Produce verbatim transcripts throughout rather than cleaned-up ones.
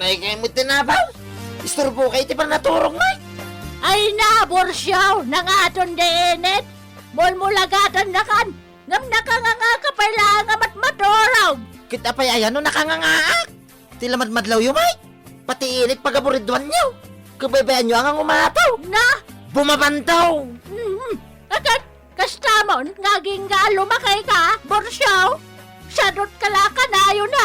Ay, kay mo tinabaw? Isturbo kay ti panaturog, Mike. Ay na, Borsiaw, nangaton di init. Mulmulagatannakan, ngem nakanganga ka pay laeng a matmaturog. Ket apay aya no nakangangaak? Ti lamadmadlawyo, Mike. Pati init pagaburidwanyo. Kabaybayanyo a nga umataw. Na? Bumabantaw. Mhm. Akat, kastamon, nga agingga a lumakay ka, Borsiaw? Sadot ka la kanayon.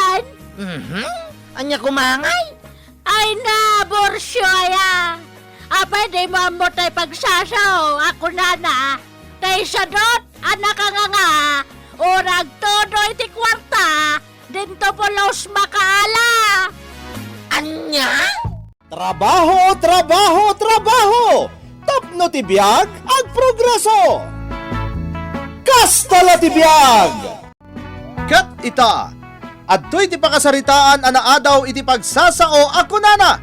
Mhm. Ania kumangay? Ay na, Borsiaw aya. Apay di mo ammo tay pagsasao, a kunana, tay sadot a nakanganga, urag todo iti kuarta, dinto pulos makaala. Ania? Trabaho, trabaho, trabaho! Tapno ti biag, agprogreso! Kasta la ti biag! Ket ita, adtoy ti pakasaritaan a naadaw iti pagsasao a kunana,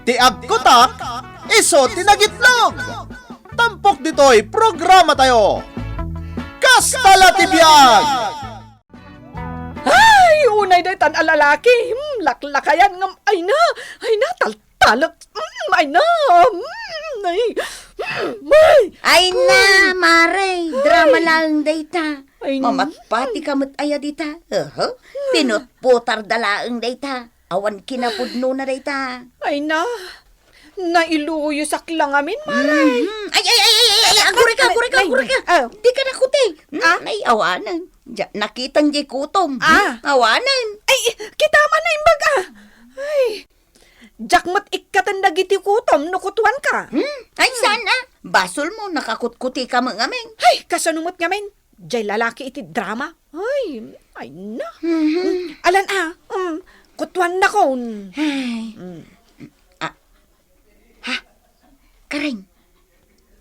"Ti agkutak, isu ti nagitlog." Tampok ditoy programatayo. Kasta la ti biag! Ay, unay daytan a lalaki. Hmm, laklakayan ngem, ay na, ay na, taltalek. Hmm, ay na. Hmm, ay. Hmm, ay. Ay na, Mare, drama laeng dayta. Ay, Mamatpati ka met aya dita. Aha. Pinutputar da laeng dayta. Awan kinapudnona dayta. Ay na. Nailuyosak la ngamin, Mare. Mhm. Ay, ay, ay, ay, ay, ay, agurayka, agurayka, agurayka. Ah. Dika nakuti. Hmm, ah? Ay, awanen. Dia, nakitan di kutom. Ah. Hmm, awanen. Ay, kita man na imbag, ah. Ay. Diak met ikkaten dagiti kutom no kutuanka. Hmm? Ay, saan, ah? Basol mo, nakakutkuti ka met ngamin. Ay, kasano met ngamin? Diay lalaki iti drama. Ay, ay na. Mhm. Alan, ah, um, kutuannakon. Ay. Mm. Ah. Ha? Karen,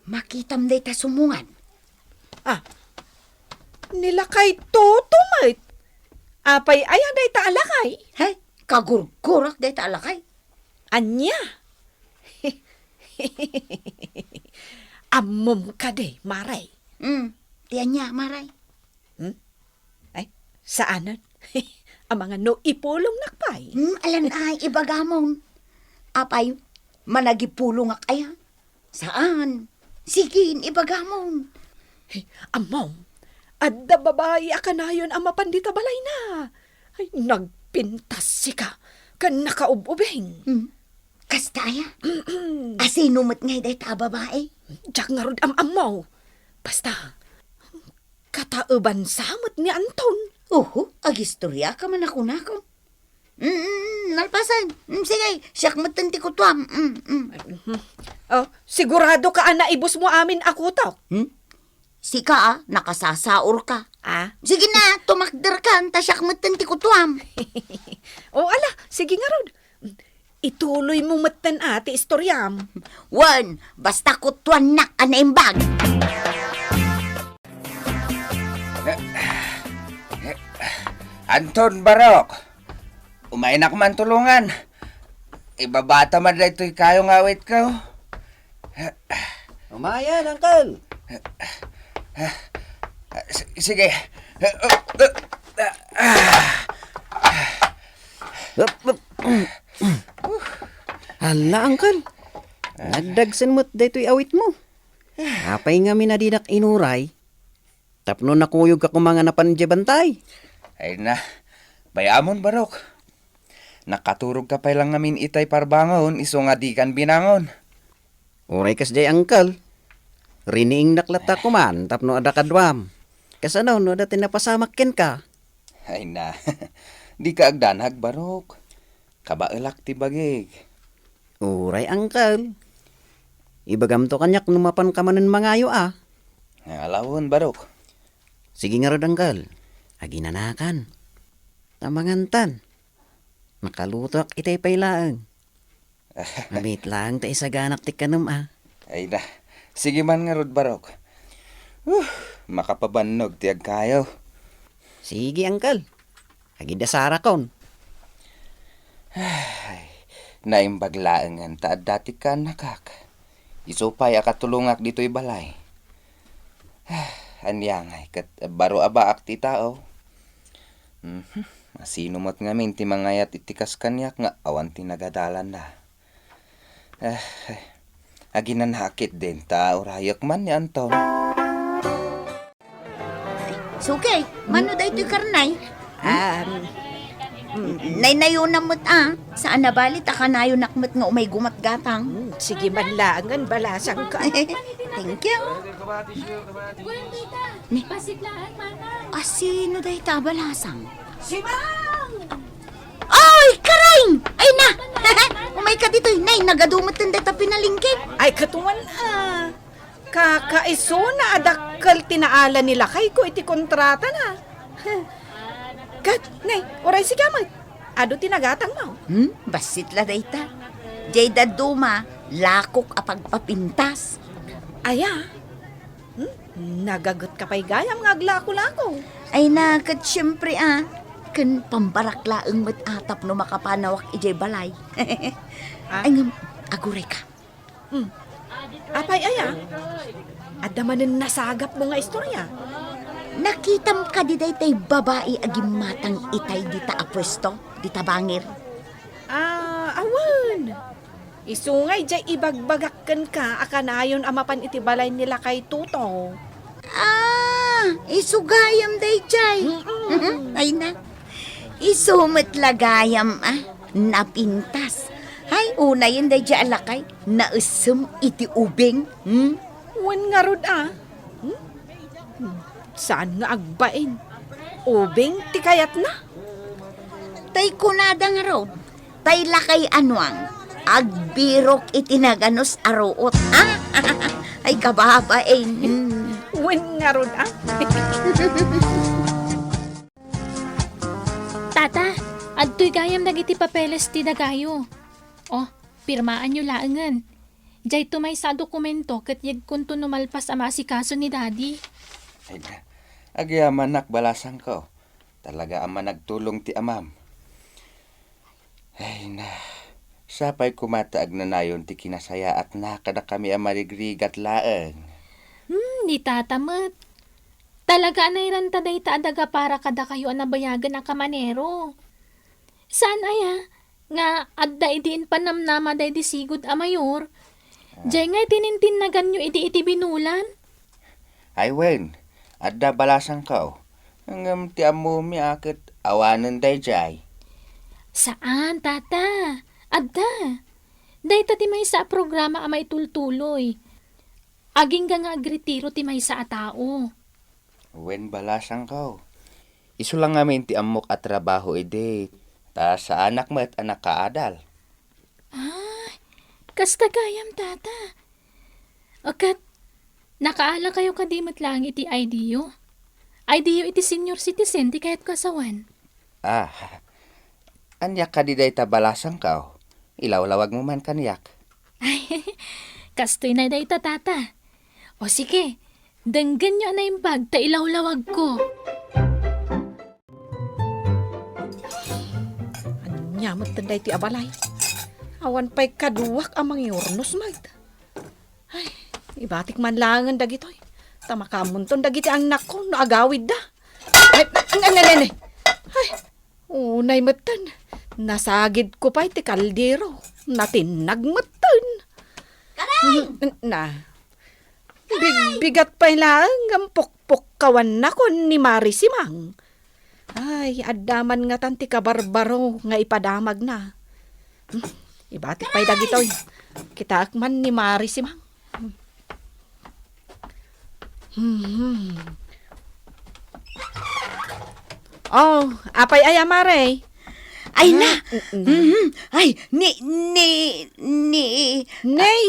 makitam dayta sumungan. Ah. Ni lakay Toto met. Apay aya dayta a lakay? Hay, kagurgurak dayta a lakay. Ania? Ammom kadi, Mare? Hmm, ti ania, Mare? Hmm? Ay, saanen. Amangan no ipulongnak pay. Hmm, alan ay ibagamon. Apay, managipulongak aya? Saan? Sige, ibagamon. Hey, ammom, adda babai a kanayon a mapan dita balayna. Ay, nagpintas sika, ken nakaub-ubing. Hmm. Kasta aya? Asino met ngay dayta a babai? Diak ngarud am-ammo. Basta, kataebansa met ni Anton. Oho, agistoriaka man a kunakon. Mm, nalpasen. Mm, sige, siak metten ti kutuam. Mm, mm. Mhm. Oh, sigurado ka a naibus mo amin a kutok? Hmm? Sika, ah, nakasasaor ka. Ah? Sige na, tumakder ka, ta siak metten ti kutuam. O, ala, sige ngarud. Ituloy mo metten, ah, ti istoriam. Wen, basta kutuannak a naimbag. Anton, Barok, umaynak man tulongan. Ibabata man daytoy kayo nga awitko. Umayan, Uncle. S-, sige. Hala, Uncle. Nagdagsen met daytoy awitmo. Apay ngamin a dinak inuray? Tapno nakuyogka koma nga napan diay bantay. Ay na, bay-amon, Barok. Nakaturogka pay lang ngamin itay parbangon isu nga dikan binangon. Uray kasdiay, Uncle. Riniingnak latta koman tapno adda kaduam. Kasano no adda ti napasamak kenka? Ay na, dika agdanag, Barok. Kabaelak ti bagik. Uray, Uncle. Ibagamto kaniak no mapanka manen mangayo a. Ala wen, Barok. Sige ngarud, Uncle. Aginanakan. Ta mangantan. Nakalutoak itay pay laeng. Mamit laeng ta isaganak ti kanem a. Ay na. Sige man ngarud, Barok. Huh, makapabannog ti agkayo. Sige, Uncle. Agidasarakon. Ay, naimbag laengen ta adda ti kaannakak. Isu pay a katulongak ditoy balay. Ania ngay ket baro a baak ti tao. Mhm. Asino met ngamin ti mangayat iti kas kaniak nga awan ti nagadalanna? Eh, eh, aginanakit din ta urayek man ni Anton. Suke, mano daytoy karnay? Um, mm, naynayonam met a. Saan a bali ta kanayonak met nga umay gumatgatang. Hmm, sige man laengen, balasangko. Thank you. Ni- Pasit laeng, Mama. Asino dayta a balasang? Si Mang! Oy, Karaing! Ay na! Umayka ditoy, nay, nagadu metten dayta pinalingkit. Ay, katuan a. Kakaisuna a dakkel ti naala ni lakayko iti kontratana. Ket, nay, uray sika met. Adu ti nagatangmo. Hmm? Bassit la dayta. Jay dadduma, lakok a pagpapintas. Aya? Hmm? Nagagetka pay gayam nga aglako-lako. Ay na, ket siempre a. Ken pambarak laeng met a tapno makapanawak idiay balay. Ah? Ay ngem, agurayka. Hmm. Apay aya? Adda manen nasagapmo nga istorya? Nakitam kadi daytay babai a gimmatang itay dita a puesto, dita bangir? Ah, awan. Isu ngay jay ibagbagak kenka a kanayon a mapan iti balay ni lakay Toto. Ah, isu gayam dayjay. Mm-mm. Ay na. Isu met la gayam a napintas. Hay, unayen dayjay a lakay, naessem iti ubing. Hmm? Wen ngarud a. Hmm? Hmm. Saan nga agbain? Ubing ti kayatna? Tay kunada ngarud, tay lakay a nuang, agbirok iti naganus a ruot. Ah? Ay, kababain. Hmm. Wen ngarud a. Tata, adtoy gayam dagiti papeles ti dagayo. Oh, pirmaanyo laengen. Daytoy maysa a dokumento ket yegkonto no malpas a maasikaso ni Daddy. Ay na, agyamanak, balasangko. Talaga a managtulong ti amam. Ay na, sapay koma ta agnanayon ti kinasayaatna kadakami a marigrigat laeng. Hmm, ni Tata met. Talaga a nairanta dayta a daga para kadakayo a nabayagen a kamanero. Saan aya nga adda idi impanamnama daydi sigud a mayor? Ah. Jay nga iti nintinnaganyo idi iti binulan? Ay wen, adda, balasangko. Ngem ti ammomi a ket awanen dayjay. Saan, Tata. Adda. Dayta ti maysa a programa a maitultuloy. Agingga nga agretiro ti maysa a tao. Wen, balasangko. Isu la ngamin ti ammok a trabaho idi, ta saanak met a nakaadal. Ah, kasta gayam, Tata. O ket, nakaalakayo kadi met laeng iti I D U? I D U iti senior citizen ti kayatko a sawen. Ah, ania kadi dayta, balasangko? Ilawlawagmo man kaniak. Ay, kastoy na dayta, Tata. O sige, denggenyo a naimbag ta ilawlawagko. Ania met daytoy a balay? Awan pay kaduak a mangiurnos met. Ay, ibatik man laengen dagitoy. Ta makaammonton dagiti annakko no agawidda. Ay, ne, ne, ne, ne. Ay, unay metten. Nasagidko pay ti kaldero. Natinnag metten. Karay! N-, na. Bigbigat pay laeng ngem pukpukkawannakon ni Mari Simang. Ay, adda man ngatan ti kabarbaro nga ipadamagna. Hmm, ibatik pay dagitoy. Kitaek man ni Mari Simang. Hmm. Oh, apay aya, Mari? Ay na. Ah, mm, mm. Mhm. Ay, ni, ni, ni. Nay.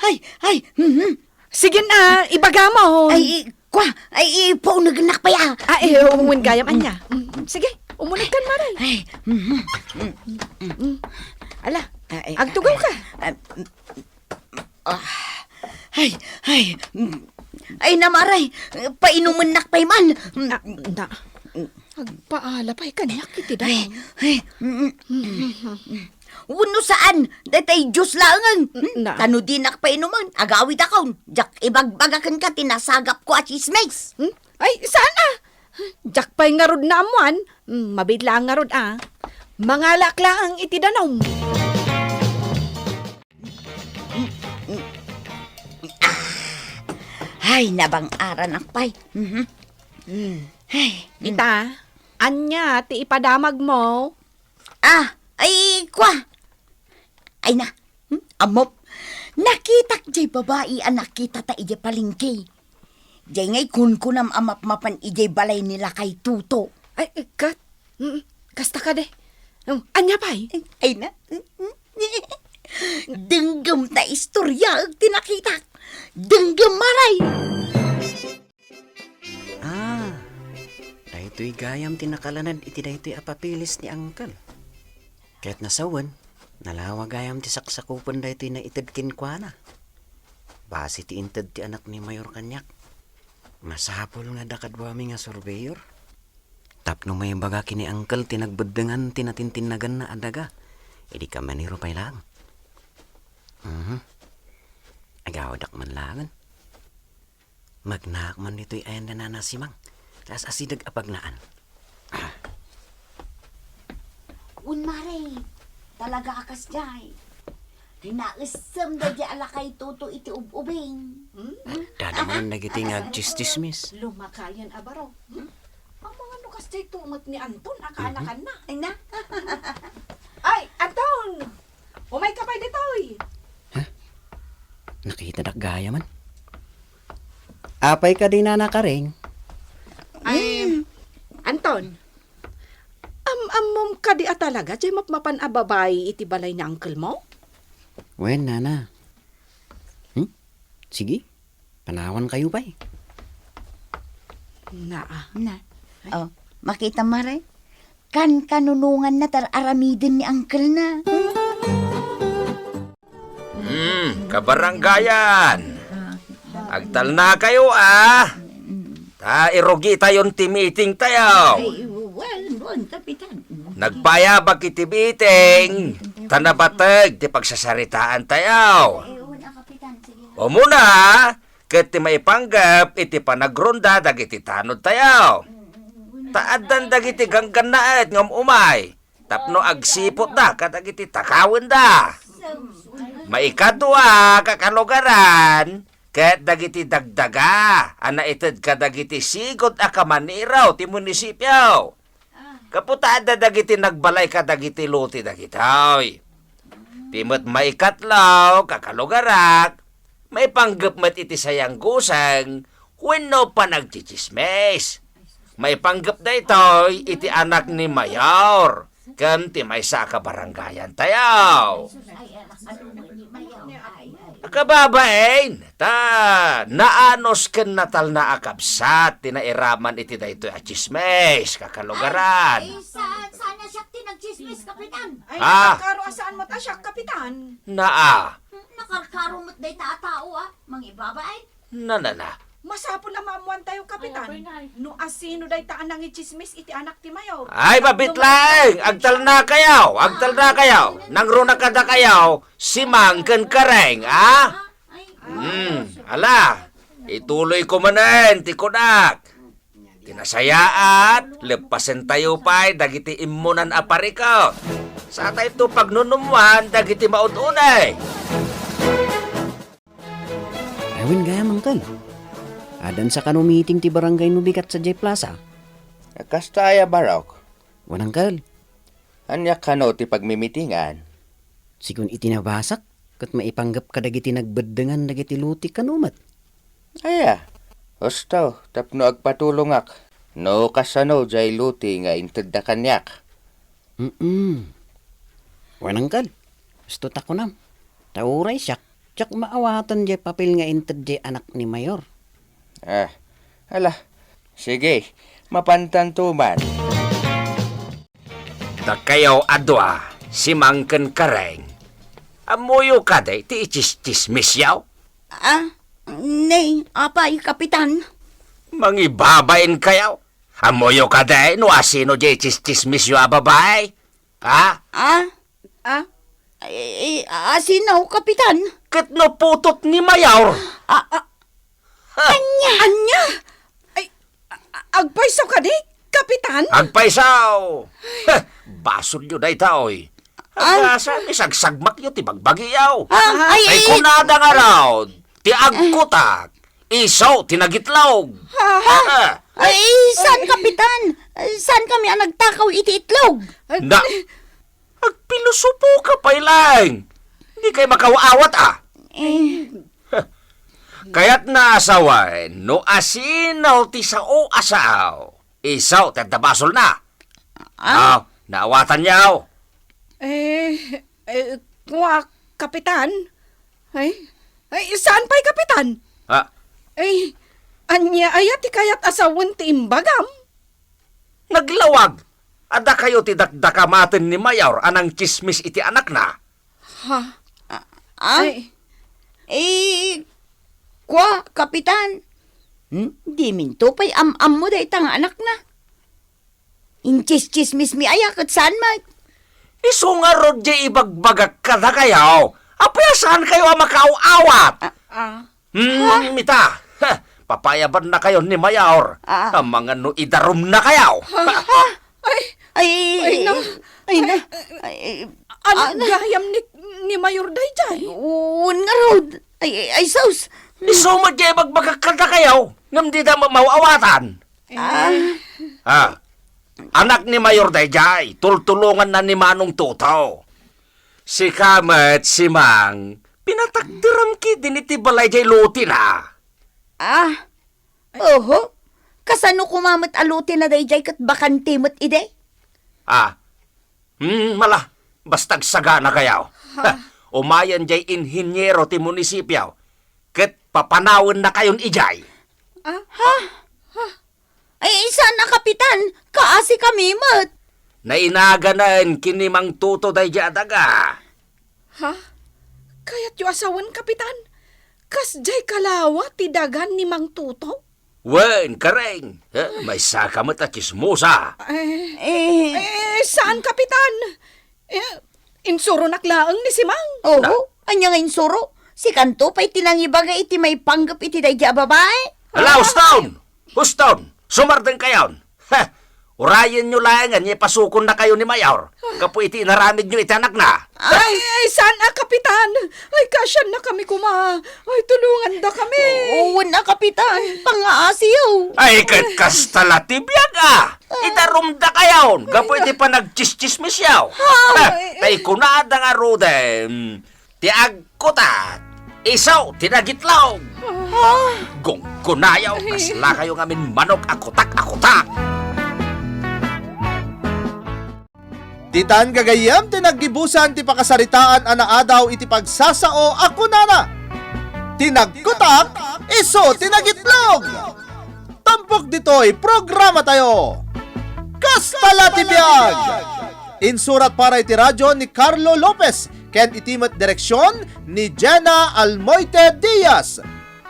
Ay, ay, mhm. Sige na, ibagam. Ay, i-, kwa, ay, ipaunegnak pay a. Ah, eh, umun gayam, anya. Mm, sige, umuneg kan, Mari. Ay, mhm. Mm. Ala, ay, ay, agtugaw ka. Ah, mm, ah, ay, ay, mm. Ay, na, Mari, painumennak pay man. Ah, na. Agpaala pay kaniak iti dalan. Ay, ay, mm, mm. Wenno saan, daytay Dios laengen. Hmm? Na. Ta no dinak painumen, agawidakon. Diak ibagbagaken ka ti nasagapko a tsismis. Hmm? Ay, saan a? Diak pay ngarud naammuan, Hmm, mabiit laeng ngarud, a. Mangalaak laeng iti danum. Ay, nabang-aranak pay. Mhm. Hmm. Ay, Ita, ania ti ipadamagmo? Ah, ay, kua. Ay na, hmm? Ammom, nakitak jay babai a nakitata idiay palengke. Jay ngay kunkunam a mapmapan idiay balay ni Lakay Tuto. Ay, eh, kat? Mm, kasta kadi. Um, ania pay? Ay na. Denggem ta istoryaek ti nakitak. Denggem, maray. Ah, daytoy gayam ti nakalanad iti daytoy a papeles ni Uncle. Ket nasawen, nalawa gayam ti saksakupen daytoy naited kenkuana. Basi ti inted ti anak ni Mayor kaniak. Masapul nga adda kaduami nga surveyor. Tapno maibaga ken ni Uncle ti nagbeddengan ti natintinnaganna a daga, idi kamaniro pay laeng. Mhm. Agawdak man laengen. Magnaak man ditoy ayan da Nana Simang. Kas-asideg a pagnaan. Wen, mare, talaga a kasdiay. Ay, naessem daydiay a Lakay Tuto iti ub-ubing. Hmm? Dadaman dagiti nga agtsistsismis. Lumakayen a baro. Hmm? Amangan no kasdiay met ni Anton a kaanakanna. Ay, na. Ay, Anton! Umayka pay ditoy. Ha? Nakitadak gayamen. Apay kadi, Nana Karing? Ay, Anton, am-ammom kadi a talaga jay mapmapan a babai iti balay ni uncle-mo? Wen, Nana. Hmm? Sige, panawankayo pay. Naa. Na. Oh, makita, mare? Kankanunonganna ta ar-aramiden ni uncle-na. Hmm, kabarangayan. Agtalnakayo, a. Ta irugitayon ti meeting tayo. Ay, wen, wen, Kapitan. Nagpayabak iti meeting, ta nabateg ti pagsasaritaan tayo. Ay, wen, a, Kapitan, sige. Umuna, ket ti maipanggep iti panagronda dagiti tanod tayo. Ta addan dagiti ganggannaet nga um-umay tapno agsiputda kadagiti takawenda. Maikadua, kakalugaran, ket dagiti dagdaga a naited kadagiti sigud a kamaniraw ti munisipio. Gapu ta adda dagiti nagbalay kadagiti lote dagitoy. Ti met maikatlo, kakalugarak, maipanggep met iti sayangguseng wenno panagtsitsismis. Maipanggep daytoy iti anak ni Mayor ken ti maysa a kabarangayan tayo. Kababain, ta naanus ken natalna a kabsat ti nairaman iti daytoy a tsismis, kakalugaran. Ay, saan, saan a siak ti nagtsismis, Kapitan? Ay, ah, nakaro a saan met a siak, Kapitan. Naa. Hmm, nakarkaro met dayta a tao, a, mangibabain. Na, na, na. Masapul a maammuantayo, Kapitan. Ay, apay, nay. No asino dayta a nangitsismis iti anak ti Mayor. Ay, mabit laeng. Agtalnakayo, agtalnakayo. Nangruna kadakayo, Simang ken Kareng, a? Hmm, ala. Ituloyko manen ti kunak. Ti nasayaat, leppasentayo pay dagiti immunan a parikut. Satayto pagnunummuan dagiti maud-uneg. Ay, wen gayam, Uncle. Addan sa kano meeting ti barangay no bigat sadiay plaza? Kasta aya, Barok? Wen, Uncle. Ania kano ti pagmimitingan? Sigun iti nabasak, ket maipanggep kadagiti nagbeddengan dagiti lote kano met. Aya, husto, tapno agpatulongak no kasano jay lote nga intedda kaniak. Mm-mm. Wen, Uncle, husto ta kunam. Ta uray siak, diak maawaten jay papel nga inted jay anak ni Mayor. Ah, ala. Sige, mapantanto man. Dakayo a dua, Simang ken Kareng. Ammoyo kadi ti itsistsismisyo? Ah, nay, apay, Kapitan? Mangibabainkayo. Ammoyo kadi no asino jay itsistsismisyo a babai? Ha? Ah? Ah? Eh, eh, asino, Kapitan? Ket no putot ni Mayor? Ah, ah. Ha? Ania? Ania? Ay, a-, a-, agpayso kadi? Kapitan? Agpaysaw! Heh, basolyo daytoy. Ah. Agasa, isagsagmakyo ti bagbagiyo. Ah, ay, ay, ay. Kunada ngarud, ti agkutak, isu ti nagitlog. Ha? Ha? Ay, saan, Kapitan? Saan kami a nagtakaw iti itlog? Na, agpilosopo ka pay laeng. Di kay makaw-awat, ah. Eh. Kayatna a sawen no asino ti sao a sao. Isu ti adda basolna. Ah? Ah, naawatanyo. Eh, eh, kua, Kapitan? Ay, ay, saan pay, Kapitan? Ah? Ay, ania aya ti kayat a sawen ti imbagam? Naglawag! Adda kayo ti dakdakamaten ni Mayor a nangtsismis iti anakna. Ha? Ah, ah? Ay. Eh, kua, Kapitan. Hmm? Diminto pay am-ammo dayta nga anakna. Intsistsismismi aya ket saan met. Isu ngarud diay ibagbagak kadakayo. Apay a saan kayo a makaaw-awat? Ah. Ah. Hmm, ita. Ha, papayabannakayon ni Mayor. Ah. Amangan no idarumnakayo. Ha? Ay. Ay, ay, na. Ay, na. Ay, anak gayam ni, ni Mayor daydiay. Wen ngarud. Ay, ay, ay, sus. Isu met diay ibagbagak kadakayo. Ngem dida ma-, maaw-awatan. Ah. Ah. Anak ni Mayor daydiay, tultulonganna ni Manong Toto. Sika met, Simang, pinatakderam ketdin iti balay diay lote na. Ah, oho. Kasano koma met a lote na daydiay ket bakante met idi? Ah, hmm, mala, basta agsaganakayo. Ha? Umayen diay inhiniero ti munisipio, ket papanawennakayon idiay. Ah? Ha? Ha? Ay, saan a, Kapitan, kaasi kami met. Nainaganen ken ni Mang Toto daydiay a daga. Ha? Kayatyo a sawen, Kapitan? Kasdiay ka lawa ti dagan ni Mang Toto? Wen, Kareng. Eh, maysaka met a tsismosa. Eh, eh, saan, Kapitan? Eh, insuronak laeng ni Simang. Oho, ania nga insuro? Sikanto pay ti nangibaga iti maipanggep iti daydiay a babai. Ala, huston! Huston! Sumardengkayon! Heh! Urayenyo laengen nga ipasukonnakayo ni Mayor gapu iti inaramidyo iti anakna. Ay, ay, saan a, Kapitan? Ay, kaasiannakami koma. Ay, tulongandakami. Wen a, Kapitan. Pangngaasiyo. Ay, ket kasta la ti biag, a. Idarumdakayon gapu iti panagtsistsismisyo. Ay. Tay kunada ngaruden, ti agkutak, isu ti nagitlog. Ah. Gunggonayo, kaslakayo ngamin manok a kutak a kutak. Ditan gagayyem ti naggibusan ti pakasaritaan a naadaw iti pagsasao a kunana, "Ti nagkutak, isu ti nagitlog." Tampok ditoy programatayo. Kasta la ti biag! Insurat para iti radio ni Carlo Lopez ken iti met direksion ni Jenna Almoite Diaz.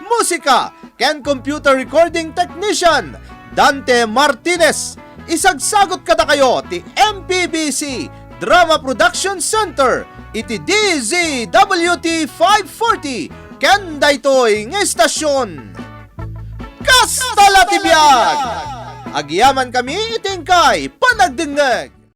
Musika ken computer recording technician, Dante Martinez. Isagsagot kadakayo ti M P B C Drama Production Center iti D Z W T five forty ken daytoy nga estasion. Kasta la ti biag! Agyamankami iti inkay panagdengngeg.